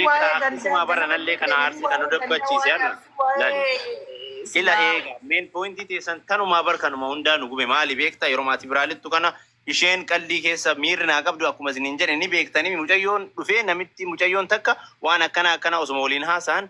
Waa'ee Beektaa gandaa akkasuma ganama baranallee kana dhuftanii aarsi kan nu waa'ee gandaa dabbachiise waa'ee har'a. arsii Laali. waa'ee Ila silaa eega main pointii teessan tanumaa bar kanuma hundaa nu gube maali beektaa yeroo maatii biraa lixxu kana isheen qaldii keessa miirri naa qabdu akkuma isiniin jedhe ni beektanii mucayyoon dhufee namitti mucayyoon takka waan akkana akkana osuma waliin haasa'an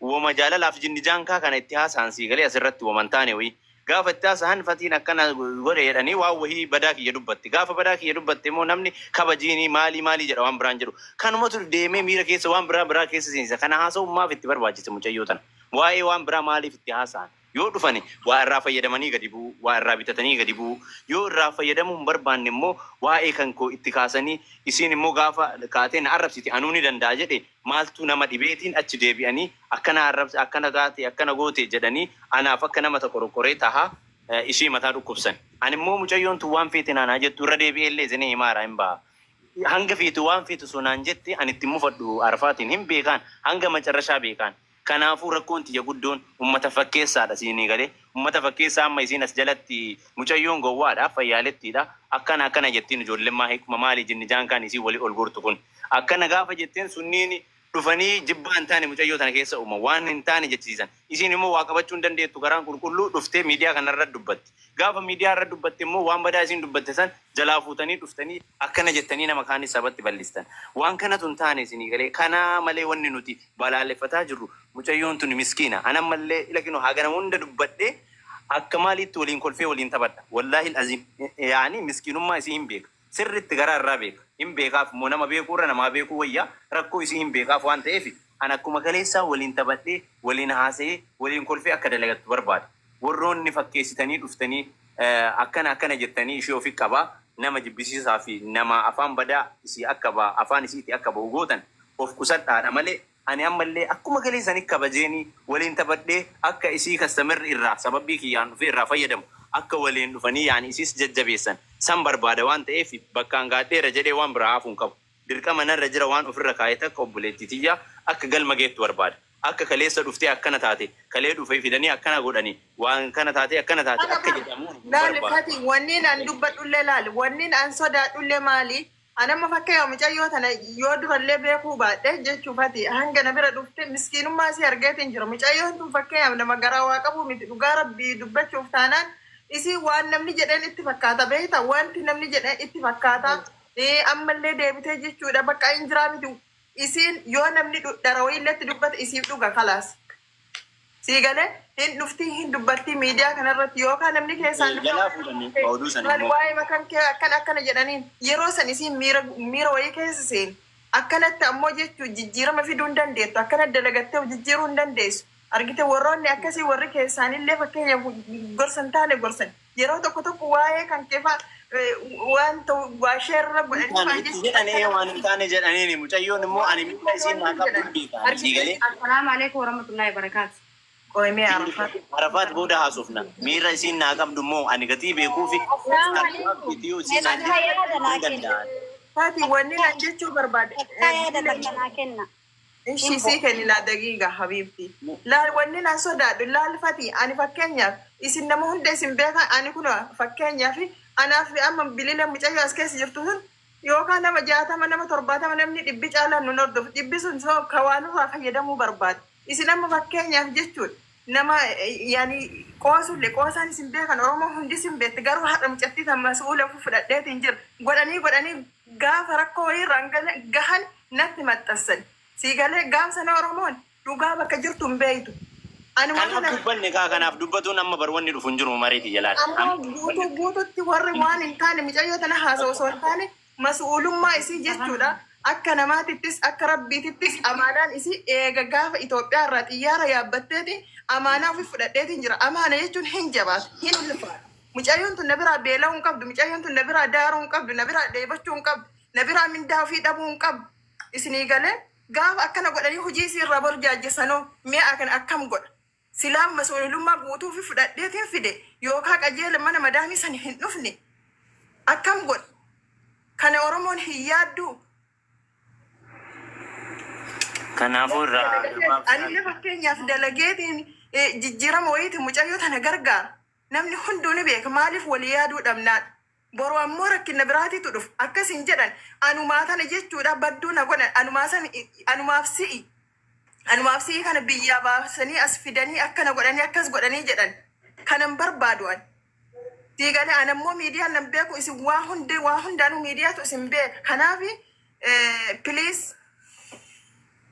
woma jaalalaaf jinni jaankaa kana itti haasa'an sii galee asirratti woma hin taane wayii gaafa itti haasa'an fatiin akkana godhe jedhanii waan wahii badaa kiyya dubbatti gaafa badaa kiyya dubbatte immoo namni kabajiinii maalii maalii jedha waan biraan jedhu kanumatu deemee miira keessa waan biraa biraa keessa seensa kana haasa'uun maaf itti barbaachise mucayyoo tana waa'ee waan biraa maaliif itti haasa'an Yoo dhufani waa irraa fayyadamanii gadi bu'uu, waa irraa bitatanii gadi bu'uu, yoo irraa fayyadamuu hin barbaanne immoo waa'ee kan koo itti kaasanii isiin immoo gaafa kaatee na arrabsiti anuu ni danda'a jedhe maaltu nama dhibeetiin achi deebi'anii akkana arrabsi akkana taate akkana goote jedhanii anaaf akka nama taqoroqqoree tahaa ishii mataa dhukkubsan. Ani immoo mucayyoon tun waan feete naan haa jettu irra deebi'ee illee isinii himaara hin baha. Hanga feetu waan feetu osoo naan jette ani itti hin mufadhu Arafaatiin hin beekaan hanga macarrashaa beekaan. Kanaafuu rakkoon tiyya guddoon ummata fakkeessaadha siinii galee ummata fakkeessaa amma isiin as jalatti mucayyoon gowwaadha fayyaalettiidha akkana akkana jettiin ijoollemmaa hikma maali jinni jaankaan isiin wali ol guurtu kun akkana gaafa jetteen sunniin dhufanii jibbaa hin taane mucayyoo tana keessa uuman waan hin taane jechisiisan isiin immoo waa qabachuu hin dandeettu garaan qulqulluu dhuftee miidiyaa kanarra dubbatti gaafa miidiyaa irra dubbatte immoo waan badaa isiin dubbatte san jalaa fuutanii dhuftanii akkana jettanii nama kaanis sabatti bal'istan waan kanatu hin taane isinii galee kanaa malee wanni nuti balaaleffataa jirru mucayyoon tuni miskiina an ammallee ila kino hagana hunda dubbadhee akka maaliitti waliin kolfee waliin taphadha wallaahil aziim yaani miskiinummaa isii hin beeka sirritti garaa irraa beeka hin beekaaf immoo nama beekuu irra namaa beekuu wayya rakkoo isii hin beekaaf waan ta'eef an akkuma kaleessaa waliin taphadhee waliin haasa'ee waliin kolfee akka dalagattu barbaada warroonni fakkeessitanii dhuftanii akkana akkana jettanii ishee ofi qabaa nama jibbisiisaa fi namaa afaan badaa isii akka ba afaan isiitii akka bahu gootan of qusadhaadha malee ani ammallee akkuma kalee sani kabajeenii waliin taphadhee akka isii kastamerri irraa sababbii kiyyaan dhufee irraa fayyadamu akka waliin dhufanii yaani isiis jajjabeessan san barbaada waan ta'eef bakkaan gaadheera jedhee waan biraa hafu hin qabu. Dirqama narra jira waan ofirra kaaye takka obboleettii tiyya akka galma geettu barbaada. Akka kaleessa dhuftee akkana taate, kalee dhufe fidanii akkana godhani, waan kana taatee akkana taate Kana akka bar jedhamuun hin laali barbaadu. fati wanniin an dubbadhullee laali wanniin an sodaadhullee maali an amma fakkeenyaaf mucayyoo tana yoo durallee beekuu baadhe jechuu fati hanga na bira dhufte miskiinummaa isii argeetiin jira mucayyoon tun fakkeenyaaf nama garaa waa qabuu miti dhugaa rabbii dubbachuuf taanaan isii waan namni jedheen itti fakkaata beekta wanti namni jedheen itti fakkaata Ammallee deebitee jechuudha bakka hin jiraa miti isiin yoo namni dhara wayiillee itti dubbate isiif dhuga kalaas. Sii galee hin dhuftii hin dubbattii miidiyaa kanarratti yookaan namni keessaan dhufee Jalaa waa'ee fuudhanii makan kee oduu san maali immoo. waa'ee makan kee akkana akkana jedhaniin yeroo san isiin miira miira wayii keessa seeni. Akkanatti ammoo jechuu jijjiirama fiduu hin dandeettu akkana dalagattee of jijjiiruu hin dandeessu. Argite warroonni akkasii warri keessaanillee fakkeenyaaf gorsa hin taane gorsan. Yeroo tokko tokko waa'ee kan kee faa waan ta'u waa share irra Hin godhanii taane faa itti jechuun jedhan akka ee nama waan hin taane jedhaniini mucayyoon immoo waan ani hin miidhaa taane isiin naa wanti qabdu jedhan hin beeka ani sii argite. galee. Assalaamu alaikum warahmatullahi wabarakatuh. Qoy mee Arafaat. Arafaat booda haasofna. Miira isiin naa qabdu immoo ani gatii beekuufi Assalaamu kanumaaf alaikum. miti yoo isiin naan Takka jette yaada naa hin kenna. danda'an. Fati wanni nan jechuu barbaade. Takka yaada takka naa kenna. Ishi Simbo. sii kenninaa daqiiqa habiibti. Laal wanni nan sodaadhu laal fati ani fakkeenyaaf isin nama hunda isin beekan ani kun fakkeenyaaf anaaf amma bilila mucayyoo as keessa jirtu sun yookaan nama 60 nama 70 namni dhibbi caalaan nun hordofu dhibbi sun so ka waa nurraa fayyadamuu barbaada. Isin amma fakkeenyaaf jechuun nama yaani qoosullee qoosaan isin beekan Oromoo hundi isin beekti garuu har'a mucattii tan masuula fudhadheetiin jira godhanii godhanii gaafa rakkoo wayiirraan gahan natti maxxansan. Sii galee gaaf sana Oromoon dhugaa bakka jirtu hin beektu. Anuma Kanaaf kana dubbanne kaa kanaaf dubbatuun amma bar wanni dhufu hin jiru maree tiyya laal. ammoo Amma guutuu guututti warri waan hin taane mucayyoo tana haasa'u osoo hin taane masu'uulummaa isii jechuudha. Akka namaatittis akka rabbiitittis amaanaan isii eega gaafa Itoophiyaa irraa xiyyaara yaabbatteeti amaanaa ofii fudhadheetiin jira. Amaana jechuun hin jabaatu, hin ulfaatu. Mucayyoon tun na biraa beela'uu hin qabdu, mucayyoon tun na biraa daaruu hin qabdu, na biraa dheebochuu hin qabdu. Na biraa mindaa ofii dhabuu hin qabdu. Isinii galee? Gaafa akkana godhanii hojii isii irraa borjaajjessanoo mee akan akkam godha? Silaa masu'uulummaa guutuu ofii fudhadheetiin fide yookaa qajeela mana madaamii sani hin dhufne akkam godha? Kana Oromoon hin yaadduu? Kanaafuu irraa gabaabsaan. Anillee fakkeenyaaf dalageetiin jijjiirama wayiitiin mucayyoo tana gargaara. Namni hunduu ni beeka maaliif walii yaaduu dhabnaadha. Boru ammoo rakkina biraatitu dhufu. Akkas hin jedhan. Anumaa tana jechuudha badduu na godhan. Anumaa san anumaaf si'i. Anumaaf si'i kana biyyaa baasanii as fidanii akkana godhanii akkas godhanii jedhan. Kanan barbaadu an. Diigale an ammoo miidiyaan nan beeku, isin waa hundi waa hundaanuu miidiyaatu isin beeka. Kanaaf, please,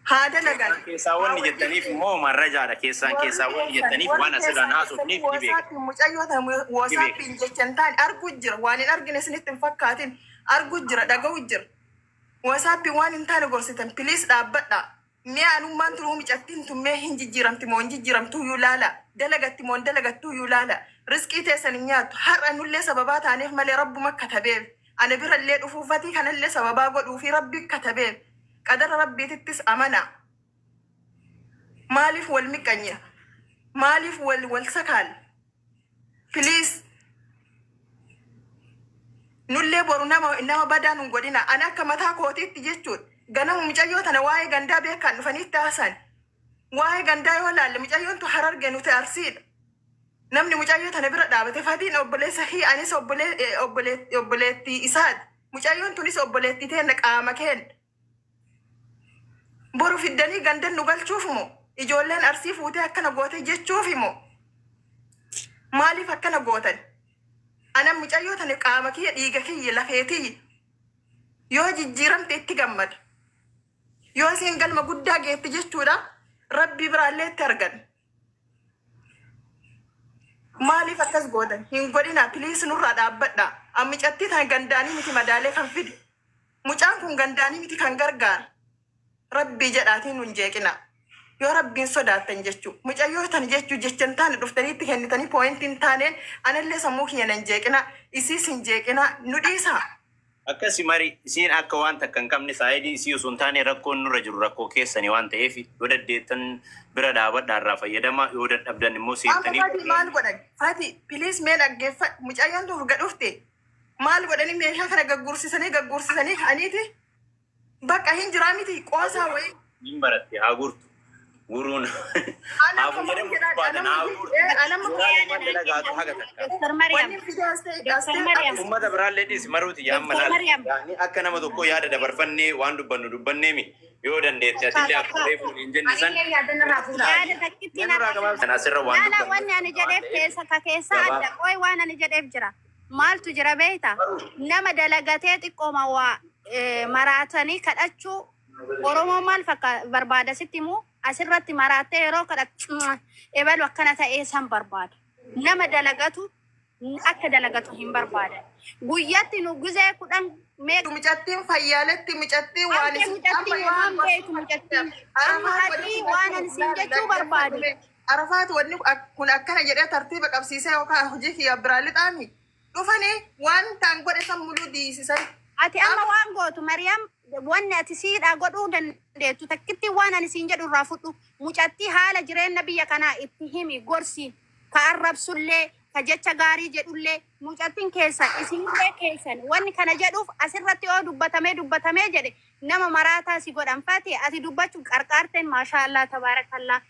haa dalagan. Keessaa wanni jettaniif immoo marrajaadha. Keessaan keessaa wanni jettaniif waan asirraan haasofniif ni beeka. WhatsAppiin mucayyoo tana WhatsAppiin jecha hin taane argu jira. Waan hin argine isinitti hin fakkaatin. Argu jira, dhaga'u jira. WhatsAppiin waan hin taane gorsitan, please dhaabbadha. Mi'a anummaan turuu micattiin tun mee hin jijjiiramti moo hin jijjiiramtuu laala. Dalagatti moo hin dalagattuu laala. Riskii teessan hin nyaattu. Har'a nullee sababaa taaneef malee rabbuma katabeef. Ana birallee dhufuufatii kanallee sababaa godhuufi rabbi katabeef. Qadara rabbiitittis amana. Maaliif wal miqqanya? Maaliif wal sakaal? Please. Nullee boru nama badaa nun godhina. Ani akka mataa kootiitti jechuudha. Ganama mucayyoo tana waa'ee gandaa beekan dhufaniitti haasan. Waa'ee gandaa yoo laalle, mucayyoon tu Hararge, nuti Arsiidha. Namni mucayyoo tana bira dhaabate Fatiin obboleessa kii, anis obboleettii isaati. Mucayyoon tunis obboleettii teenna, qaama keenya. Boru fiddanii gandan nu galchuuf moo? Ijoolleen Arsii fuutee akkana goote jechuuf moo? Maaliif akkana gootan? Ana mucayyoo tana qaama kiyya, dhiiga kiyya, lafeetiyya. Yoo jijjiiramte itti gammada. Yoo isiin galma guddaa geetti jechuudha. Rabbii biraallee itti argan. Maaliif akkas gootan? Hin godhina, please, nurraa dhaabbadha. Ammicattii tana gandaanii miti madaalee kan fide. Mucaan kun gandaanii miti kan gargaara. Rabbii jedhaatiin nun jeeqina. Yoo rabbiin sodaattan jechuu. Mucayyoo tana jechuu jecha hin taane dhuftaniitti kennitanii pointii hin taaneen anallee sammuu kiyya nan jeeqina. Isiis hin jeeqina. Nu dhiisaa. Akkasi mari isiin akka waan takka hin qabne saayidii isii osoo hin taane rakkoon nurra jiru rakkoo keessanii waan ta'eef, yoo dandeettan bira dhaabadhaa, irraa fayyadama, yoo dadhabdan immoo Amma seentanii. Fati maal godhan? Fati, please, mee dhaggeeffadhu. Mucayyoon tun urga dhufte. Maal godhanii meeshaa kana gaggursisanii gaggursisanii ka'aniiti bakka hin jiraa miti qoosaa wayii. Hin baratte, haa gurtu. Guruun Ana haa akkuma fayyadamu jedhan, barbaada anamma haa gurtu. anamma Suuraan dalagaatu haga takka. Dr. Mariam. Wanni fidee as ta'e as Dr. ta'e Mariam. Uummata biraallee dhiisi maruuti yaa amma Dr. laal. Mariam. Yaani akka nama tokkoo yaada dabarfannee waan dubbannu dubbanneemi, yoo dandeette atillee akka reefu hin jenne san. Anillee yaada narraa fuudha. Yaada takkitti Nurraa gabaabsan asirra waan Laala, dubbannu. wanni ani jedheef keessa ka keessa Gabaab. adda qoy, waan ani jedheef jira. Maaltu jira beekta? Nama dalagatee xiqqooma waa maraatanii kadhachuu Oromoon maal fakka barbaada sitti himuu, asirratti maraattee yeroo kadhattu ebalu akkana ta'ee san barbaada. Nama dalagatu akka dalagatu hin barbaadan. Guyyatti nu guzee 10 meeqa Mucattiin fayyaaletti mucattiin waan Ante mucattiin waan beektu mucattiin. Amma ati waan ani siin jechuu barbaadu. Arafaat wanni kun akkana jedhee tartiiba qabsiisee yookaan hojii kiyya biraa lixaami. Dhufanii waan ta'an godhe san muluu diisisan. Ati amma waan gootu Mariyaam, wanni ati siidhaa godhuu dandeettu takkitti waan ani siin jedhu irraa fudhu. Mucattii haala jireenya biyya kanaa itti himi, gorsi. Ka arrabsullee, ka jecha gaarii jedhullee, mucattiin keessan isinillee keessan. Wanni kana jedhuuf asirratti yoo dubbatamee dubbatamee jedhe nama maraataa si godhan. Fati, ati dubbachuu qarqaarteen, maashaa Allah, tabaarakallaa.